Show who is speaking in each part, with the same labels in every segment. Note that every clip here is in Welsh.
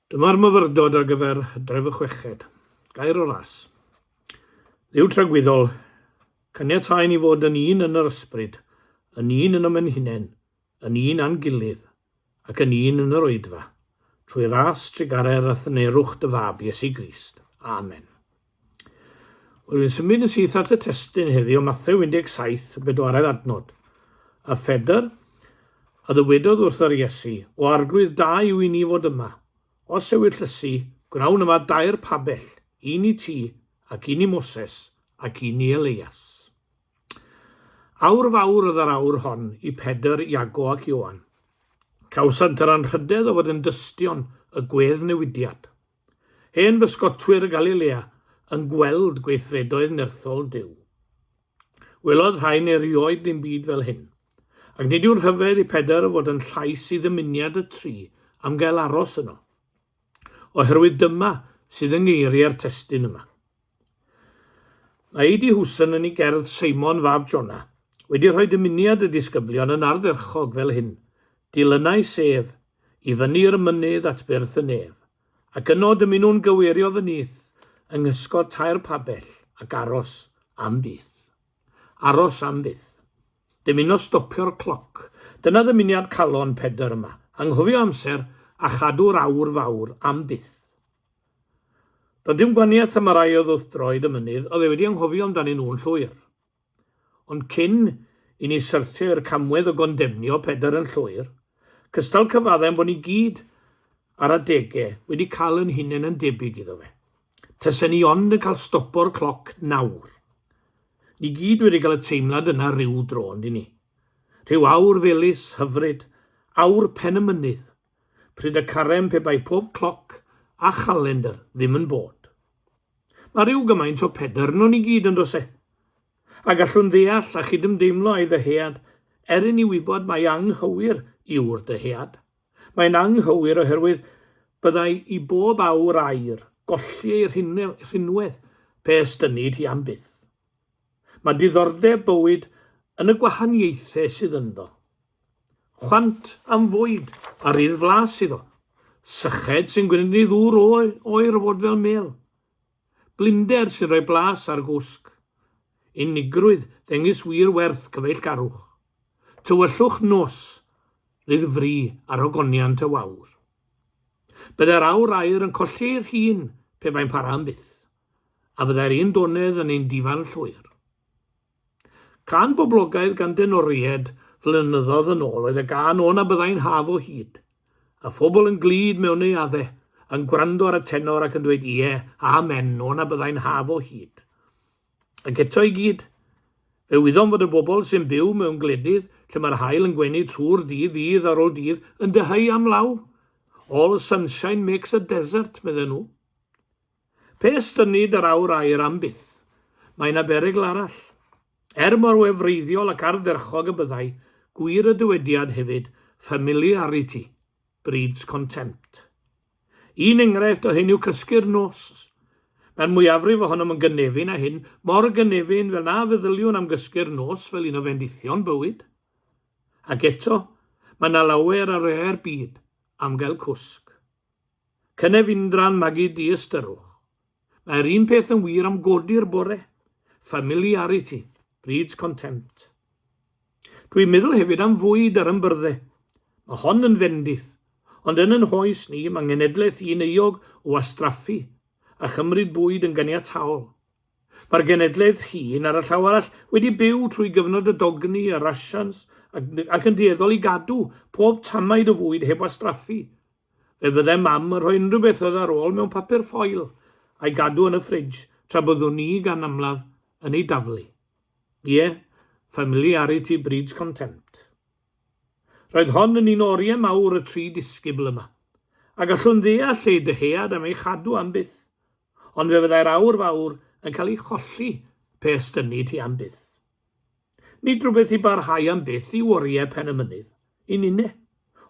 Speaker 1: Dyma'r myfyrdod ar gyfer Hydref y Chweched. Gair o ras. Dduw tragwyddol, caniatáu ni fod yn un yn yr ysbryd, yn un ynom ein hunain, yn un â'n gilydd, ac yn un yn yr oedfa, trwy ras, trugaredd a thynerwch dy Fab, Iesu Grist. Amen. Wel, fi'n symud yn syth at y testun heddiw, Mathew 17, y bedwaredd adnod. A Phedr a ddywedodd wrth yr Iesu, O Arglwydd, da yw i ni fod yma. Os ewyllysi, gwnawn yma dair pabell, un i ti, ac un i Moses, ac un i Eleias. Awr fawr oedd yr awr hon i Pedr, Iago ac Ioan. Cawsant yr anrhydedd o fod yn dystion y gwedd newidiad. Hen bysgotwyr y Galilea yn gweld gweithredoedd nerthol Duw. Welodd rhain erioed ddim byd fel hyn. Ac nid yw'n rhyfedd i Pedr fod yn llais i ddymuniad y tri am gael aros yno. Oherwydd dyma sydd yng ngeiriau'r testun yma. Mae A.D. Hooson yn ei gerdd Seimon fab Jona wedi rhoi dymuniad y disgyblion yn ardderchog fel hyn, Dilynais ef, i fyny i'r mynydd at byrth y nef, ac yno dymunwn gyweirio fy nyth yng nghysgod tair pabell ac aros am byth. Aros am byth. Dymuno stopio'r cloc. Dyna ddymuniad calon Pedr yma, anghofio amser a chadw'r awr fawr am byth. Doedd dim gwaniaeth am y rai oedd wrth droed y mynydd, oedd e wedi anghofio amdanyn nhw'n llwyr. Ond cyn i ni syrthio i'r camwedd o gondemnio Pedr yn llwyr, cystal cyfaddem bod ni gyd ar adege wedi cael yn hunain yn debyg iddo fe. Tasen ni ond yn cael stopo'r cloc nawr. Ni gyd wedi cael y teimlad yna ryw dro, on'd 'yn ni? Rhyw awr felys, hyfryd, awr pen y mynydd, pryd y carem pe bai pob cloc a chalendr ddim yn bod. Mae rhyw gymaint o Pedr ynon ni gyd, yn does e? A gallwn ddeall a chydymdeimlo â'i ddyhead, er i ni wybod mai anghywir yw'r dyhead. Mae'n anghywir oherwydd byddai i bob awr aur golli ei rhinwedd pe estynnid hi am byth. Mae diddordeb bywyd yn y gwahaniaethau sydd ynddo. Chwant am fwyd a rhydd flas iddo. Syched sy'n gwneud i ddŵr oer fod fel mêl. Blinder sy'n rhoi blas ar gwsg. Unigrwydd ddengys wir werth cyfeillgarwch. Tywyllwch nos rydd fri ar ogoniant y wawr. Byddai'r awr aur yn colli ei rhin pe bai'n para am byth, a byddai'r un donedd yn ein difa'n llwyr. Cân boblogaidd gan denoriaid flynyddoedd yn ôl oedd y gân O na byddai'n haf o hyd, a phobl yn glyd mewn neuaddau yn gwrando ar y tenor ac yn dweud ie, amen, o na byddai'n haf o hyd. Ac eto i gyd, fe wyddom fod y bobl sy'n byw mewn gwledydd lle mae'r haul yn gwenu trwy'r dydd, ddydd ar ôl dydd, yn dyheu am law. All sunshine makes a desert, medden nhw. Pe estynnid yr awr aur am byth, mae 'na berygl arall. Er mor wefreiddiol ac ardderchog y byddai, gwir y dywediad hefyd, familiarity breeds contempt. Un enghraifft o hyn yw cysgu'r nos. Mae'r mwyafrif ohonom yn gynefin â hyn, mor gynefin fel na feddyliwn am gysgu'r nos fel un o fendithion bywyd. Ac eto, mae 'na lawer ar reau'r byd am gael cwsg. Cynefindra yn magu diystyrwch. Mae'r un peth yn wir am godi'r bore. Familiarity breeds contempt. Dwi'n meddwl hefyd am fwyd ar ymbyrddau. Mae hon yn fendith, ond yn yn hoes ni, mae ngenedlaeth i'n euog o wastraffu a chymryd bwyd yn ganiataol. Mae'r genedlaeth hŷn, ar y llaw arall, wedi byw trwy gyfnod y dogni, y rations, ac, ac yn dueddol i gadw pob tamaid o fwyd heb wastraffu. Fe fydde Mam yn rhoi unrhyw beth oedd ar ôl mewn papur ffoil a'i gadw yn y ffridge tra byddwn ni gan amlaf yn ei daflu. Ie, familiarity breeds contempt. Roedd hon yn un o oriau mawr y tri disgybl yma, a gallwn ddeall eu dyhead am ei chadw am byth, ond fe fyddai'r awr fawr yn cael ei cholli pe estynnid hi am byth. Nid rhywbeth i barhau am byth yw oriau Pen y Mynydd, i ninne,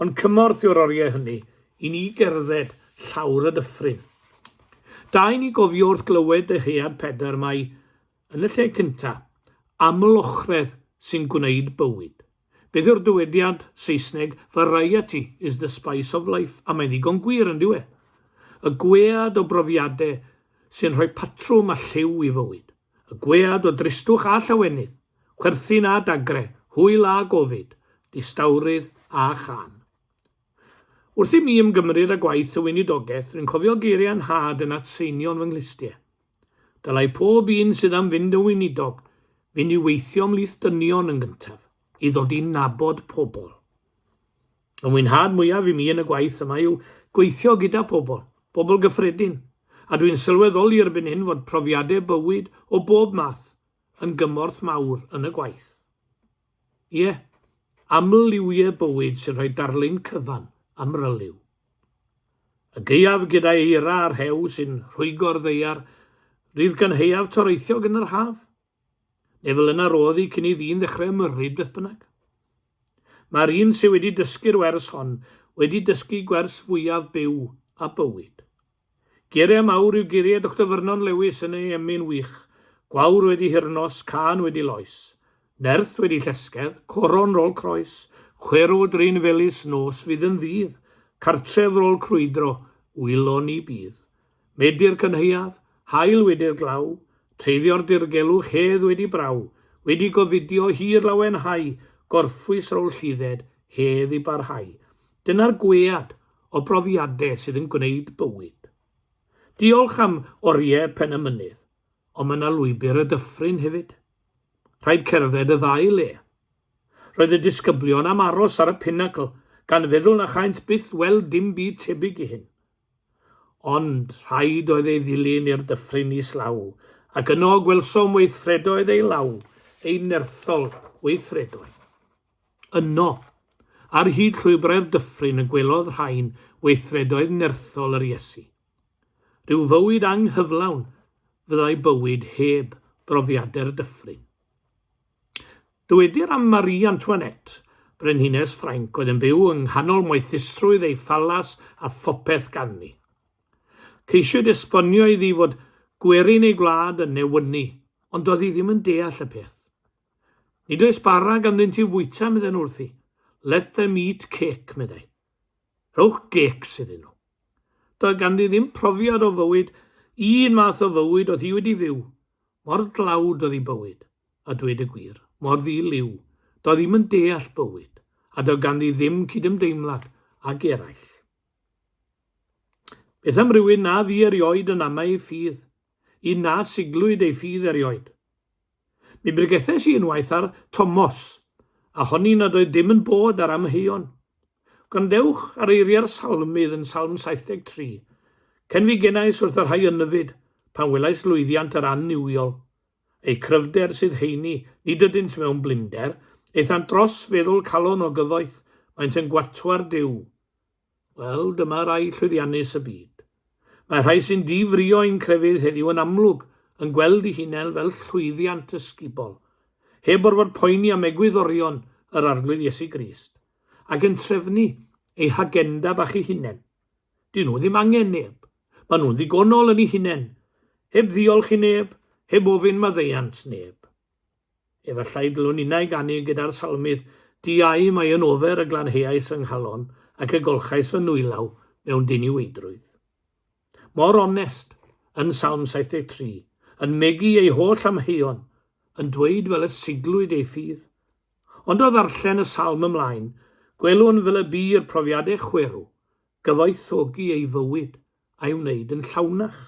Speaker 1: ond cymorth yw'r oriau hynny i ni gerdded llawr y dyffryn. Da i ni gofio wrth glywed dyhead Pedr mai, yn y lle cynta, aml-ochredd sy'n gwneud bywyd. Beth yw'r dywediad Saesneg, variety is the spice of life, a mae'n ddigon gwir, yn dyw e? Y gwead o brofiadau sy'n rhoi patrwm a lliw i fywyd. Y gwead o dristwch a llawenydd, chwerthin a dagre, hwyl a gofid, distawrwydd a chân. Wrth i mi ymgymryd â gwaith y weinidogaeth, rwy'n cofio geiriau 'nhad yn atseinio'n fy nghlustiau. Dylai pob un sydd am fynd yn weinidog fynd i weithio ymhlith dynion yn gyntaf, i ddod i nabod pobl. Y mwynhad mwyaf i mi yn y gwaith yma yw gweithio gyda pobl, pobl gyffredin, a dwi'n sylweddoli erbyn hyn fod profiadau bywyd o bob math yn gymorth mawr yn y gwaith. Ie, aml-liwiau bywyd sy'n rhoi darlun cyfan amryliw. Y gaeaf gyda eira a rhew sy'n rhwygo'r ddaear, rhydd gynhaeaf toreithiog yn yr haf. Neu fel yna roedd hi cyn i ddyn ddechrau ymyrryd beth bynnag. Mae'r un sydd wedi dysgu'r wers hon wedi dysgu gwers fwyaf byw a bywyd. Geiriau mawr yw geiriau Doctor Vernon Lewis yn ei emyn wych, Gwawr wedi hirnos, cân wedi loes, nerth wedi llesgedd, coron rôl croes, chwerw drin felys nos fydd yn ddydd, cartref rôl crwydro, wylo ni bydd. Medi'r cynhaeaf, haul wedi'r glaw, treiddio'r dirgelwch hedd wedi braw, wedi gofidio hir lawenhau, gorffwys rôl lludded, hedd i barhau. Dyna'r gwead o brofiade sydd yn gwneud bywyd. Diolch am orie Pen y Mynydd, ond mae 'na lwybr y dyffryn hefyd. Rhaid cerdded y ddau le. Roedd y disgyblion am aros ar y pinacl, gan feddwl na chaent byth weld dim byd tebyg i hyn. Ond rhaid oedd ei ddilyn i'r dyffryn islaw, ac yno gwelsom weithredoedd ei law, ei nerthol weithredoedd. Yno, ar hyd llwybrau'r dyffryn y gwelodd rhain weithredoedd nerthol yr Iesu. Rhyw fywyd anghyflawn fyddai bywyd heb brofiadau'r dyffryn. Dywedir am Marie Antoinette, brenhines Ffrainc oedd yn byw yng nghanol moethusrwydd ei phalas a phopeth ganddi. Ceisiwyd esbonio iddi fod gwerin ei gwlad yn newynu, ond doedd hi ddim yn deall y peth. Nid oes bara ganddynt i'w fwyta, medden nhw wrthi. Let them eat cake, meddai. Rhowch gêcs iddyn nhw. Doedd ganddi ddim profiad o fywyd, un math o fywyd oedd hi wedi fyw. Mor dlawd oedd ei bywyd, a dweud y gwir, mor ddi-liw. Doedd ddim yn deall bywyd, a doedd ganddi ddim cydymdeimlad ag eraill. Beth am rywun na fu erioed yn amau ei ffydd, un na siglwyd ei ffydd erioed? Mi bregethes i unwaith ar Tomos, a honni nad oedd dim yn bod ar amheuon. Gwrandewch ar eiriau'r salmydd yn Salm 73, Cenfigennais wrth y rhai ynfyd, pan welais lwyddiant yr annuwiol. Eu cryfder sydd heini, nid ydynt mewn blinder, aethant dros feddwl calon o gyfoeth, maent yn gwatwar Duw. Wel, dyma rai llwyddiannus y byd. Mae rhai sy'n difrïo ein crefydd heddiw yn amlwg yn gweld eu hunain fel llwyddiant ysgubol, heb orfod poeni am egwyddorion yr Arglwydd Iesu Grist, ac yn trefnu eu hagenda bach eu hunain. Dyn nhw ddim angen neb. Maen nhw'n ddigonol yn eu hunain, heb ddiolch i neb, heb ofyn maddeuant neb. Efallai dylwn innau ganu gyda'r salmydd, Diau mai yn ofer y glanheais fy nghalon ac y golchais fy nwylaw mewn diniweidrwydd. Mor onest, yn Salm 73, yn megu ei holl amheuon, yn dweud fel y siglwyd ei ffydd. Ond o ddarllen y salm ymlaen, gwelwn fel y bu i'r profiadau chwerw gyfoethogi ei fywyd a'i wneud yn llawnach.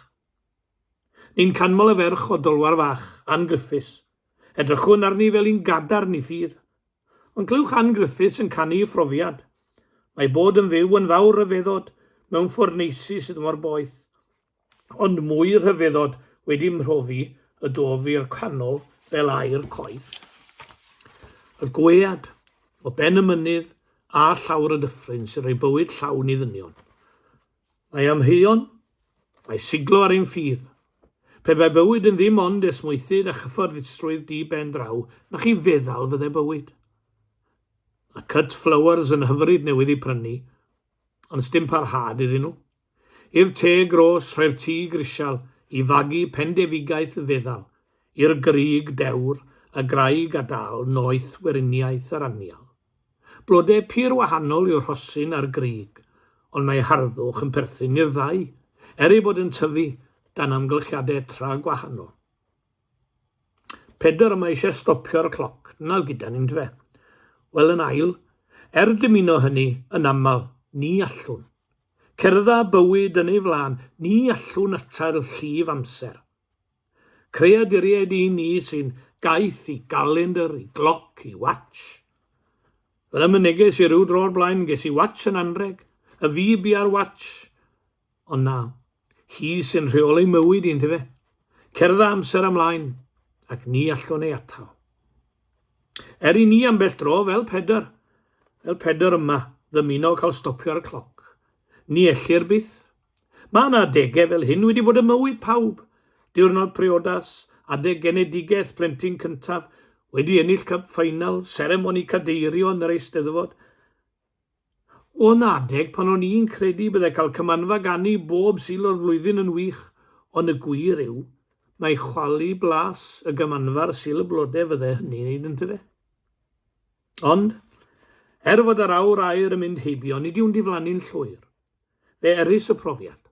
Speaker 1: Ni'n canmol y ferch o Dolwar Fach, Ann Griffiths. Edrychwn arni fel un gadarn i ffydd. Ond clywch Ann Griffiths yn canu ei phrofiad. Mae bod yn fyw yn fawr rhyfeddod mewn ffwrneisi sydd mor boeth. Ond mwy rhyfeddod wedi mhrofi y dof i'r canol fel aer coeth. Y gwead o ben y mynydd a llawr y dyffryn sy'n rhoi bywyd llawn i ddynion. Mae amheuon, mae siglo ar ein ffydd. Pe bai bywyd yn ddim ond esmwythyd a chyfforddusrwydd di ben draw, na chi feddal fydde bywyd. Mae cut flowers yn hyfryd newydd i prynu, ond sdim parhad iddyn nhw. I'r te gros rhoi'r tŷ grisial i fagu pendefigaeth feddal, i'r grug dewr, y graig a dal noeth weriniaeth yr anial. Blode pur wahanol yw'r rhosyn a'r grug, ond mae harddwch yn perthyn i'r ddau. er ei bod yn tyfu dan amgylchiadau tra gwahanol. Pedr, mae eisiau stopio'r cloc, dyna gyda ni, yndyfe? Wel, yn ail, er dymuno hynny, yn aml, ni allwn. Cerdda bywyd yn ei flaen, ni allwn atal llif amser. Creaduriaid i ni sy'n gaeth i galendr, i gloc, i watch. Fel y myneges i ryw dro o'r blaen, ges i watch yn anrheg, y fi bia'r watch. Ond na, Hi sy'n rheoli mywyd i, yntyfe? Cerdda amser ymlaen, ac ni allwn ei atal. Er i ni ambell dro, fel Pedr, fel Pedr yma, ddymuno cael stopio'r cloc, ni ellir byth. Mae yna adegau fel hyn wedi bod ym mywyd pawb. Diwrnod priodas, adeg genedigaeth plentyn cyntaf, wedi ennill cup final, seremoni cadeirio yn yr Eisteddfod, O'n adeg pan o'n i'n credu bydde cael cymanfa ganu bob Sul o'r flwyddyn yn wych, ond y gwir yw, mai chwalu blas y gymanfa ar Sul y Blode fydde hynny'n neud yntyfe? Ond, er fod yr awr aur yn mynd heibio, nid yw'n diflannu'n llwyr. Fe erys y profiad.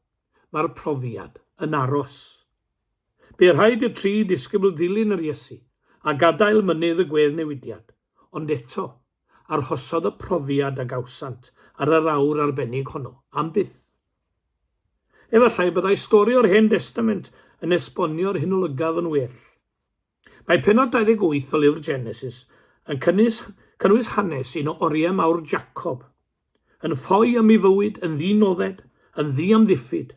Speaker 1: Mae'r profiad yn aros. Bu rhaid i'r tri disgybl ddilyn yr Iesu a gadael mynydd y gweddnewidiad, ond eto, arhosodd y profiad a gawsant ar yr awr arbennig honno, am byth. Efallai byddai stori o'r Hen Destament yn esbonio'r hyn olygaf yn well. Mae pennod 28 o lyfr Genesis yn cynnwys, cynnwys hanes un o oriau mawr Jacob, yn ffoi am ei fywyd, yn ddinodded, yn ddiamddiffyd,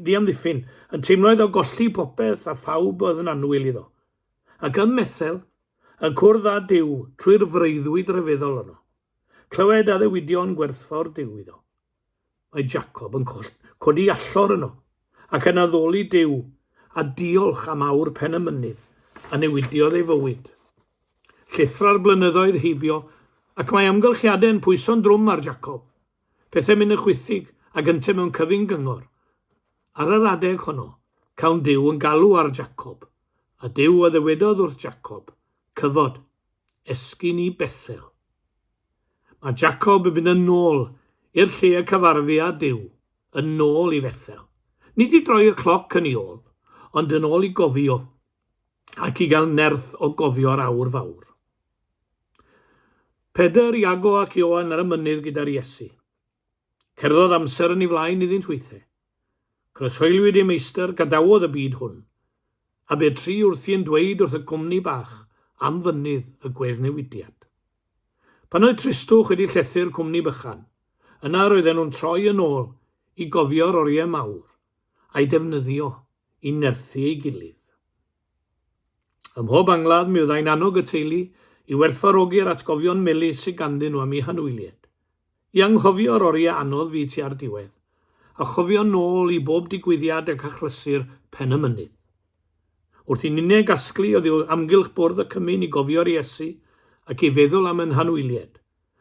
Speaker 1: ddiamddiffyn, yn teimlo iddo golli popeth a phawb oedd yn annwyl iddo. Ac ym Methel, Yn cwrdd â Duw trwy'r freuddwyd ryfeddol yno. Clywed addewidion gwerthfawr Duw iddo. Mae Jacob yn codi allor yno, ac yn addoli Duw, a diolch am awr pen y mynydd a newidiodd ei fywyd. Llithra'r blynyddoedd heibio, ac mae amgylchiadau yn pwyso'n drwm ar Jacob. Pethau'n mynd yn chwithig, ac ynte mewn cyfyng gyngor. Ar yr adeg honno, cawn Duw yn galw ar Jacob, A Duw a ddywedodd wrth Jacob, Cyfod, esgyn i Bethel. Mae Jacob yn mynd yn ôl i'r lle y cyfarfu â Duw, yn ôl i Fethel. Nid i droi y cloc yn ei ôl, ond yn ôl i gofio, ac i gael nerth o gofio'r awr fawr. Pedr, Iago ac Ioan ar y mynydd gyda'r Iesu. Cerddodd amser yn ei flaen iddynt hwythe. Croeshoeliwyd ei meistr, gadawodd y byd hwn, a bu tri wrthi yn dweud wrth y cwmni bach am fynydd y gweddnewidiad. Pan oedd tristwch wedi llethu'r cwmni bychan, yna roedden nhw'n troi yn ôl i gofio'r oriau mawr, a'i defnyddio i nerthu ei gilydd. Ym mhob angladd, mi fyddai'n annog y teulu i werthfawrogi'r atgofion melys sydd ganddyn nhw am eu hanwyliaid. I anghofio'r oriau anodd fu tua'r diwedd, a chofio nôl i bob digwyddiad ac achlysur pen y mynydd. Wrth i ninne gasglu oddi amgylch bwrdd y cymun i gofio'r Iesu ac i feddwl am ein hanwyliaid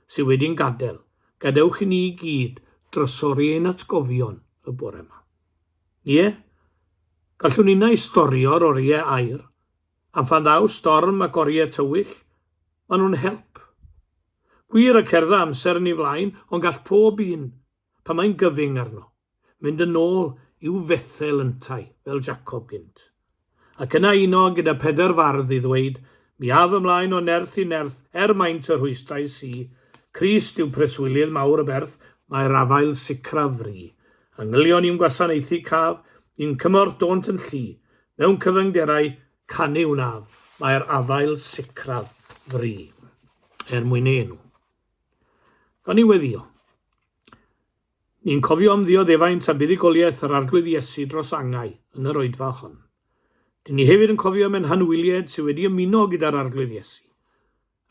Speaker 1: sydd wedi'n gadael, gadewch i ni i gyd drysori ein atgofion y bore yma. Ie, gallwn ninnau storio'r oriau aur, a phan ddaw storm ac oriau tywyll, maen nhw'n help. Gwir y cerdda amser yn ei flaen, ond gall pob un, pan mae'n gyfyng arno, mynd yn ôl i'w Fethel yntau, fel Jacob gynt. Ac yna uno gyda Pedr Fardd i ddweud, Mi af ymlaen o nerth i nerth, er maint y rhwystrau sy. Crist yw preswylydd mawr y berth, mae'r afael sicraf fri. Angylion i'w gwasanaethu caf, i'n cymorth dônt yn llu. Mewn cyfyngderau, canu wnaf, mae'r afael sicraf fri. Er mwyn ei enw. Gawn ni weddïo. Ni'n cofio am ddioddefaint a buddugoliaeth yr Arglwydd Iesu dros angau yn yr oedfa hon. Dyn ni hefyd yn cofio am ein hanwyliaid sydd wedi ymuno gyda'r Arglwydd Iesu,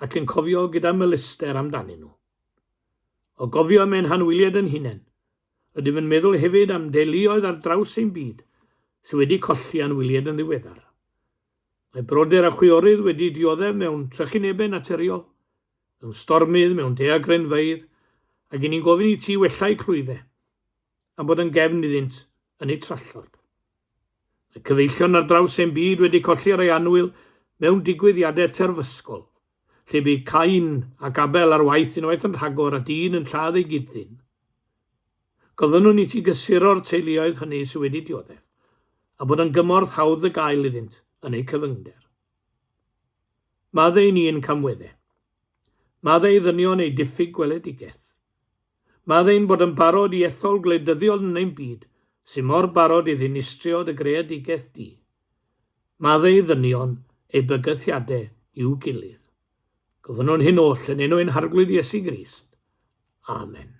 Speaker 1: ac yn cofio gyda melyster amdanyn nhw. O gofio am ein hanwyliaid yn hunain, rydym yn meddwl hefyd am deuluoedd ar draws ein byd sydd wedi colli anwyliaid yn ddiweddar. Mae brodyr a chwiorydd wedi dioddef mewn trychinebau naturiol, mewn stormydd, mewn daeargrynfeydd, ac i ni'n gofyn i ti wella'u clwyfau, a bod yn gefn iddynt yn eu trallod. Mae cyfeillion ar draws ein byd wedi colli rai annwyl mewn digwyddiadau terfysgol, lle bu Cain ac Abel ar waith unwaith yn rhagor a dyn yn lladd ei gyd-ddyn. Gofynnwn i ti gysuro'r teuluoedd hynny sydd wedi dioddef, a bod yn gymorth hawdd y gael iddynt yn eu cyfyngder. Maddau i ni ein camweddau. Maddau i ddynion eu diffyg gweledigaeth. Maddau ein bod yn barod i ethol gwleidyddion yn ein byd sydd mor barod i ddinistrio dy greadigaeth di. Maddau i ddynion eu bygythiadau i'w gilydd. Gofynnwn hyn oll yn enw ein Harglwydd Iesu Grist. Amen.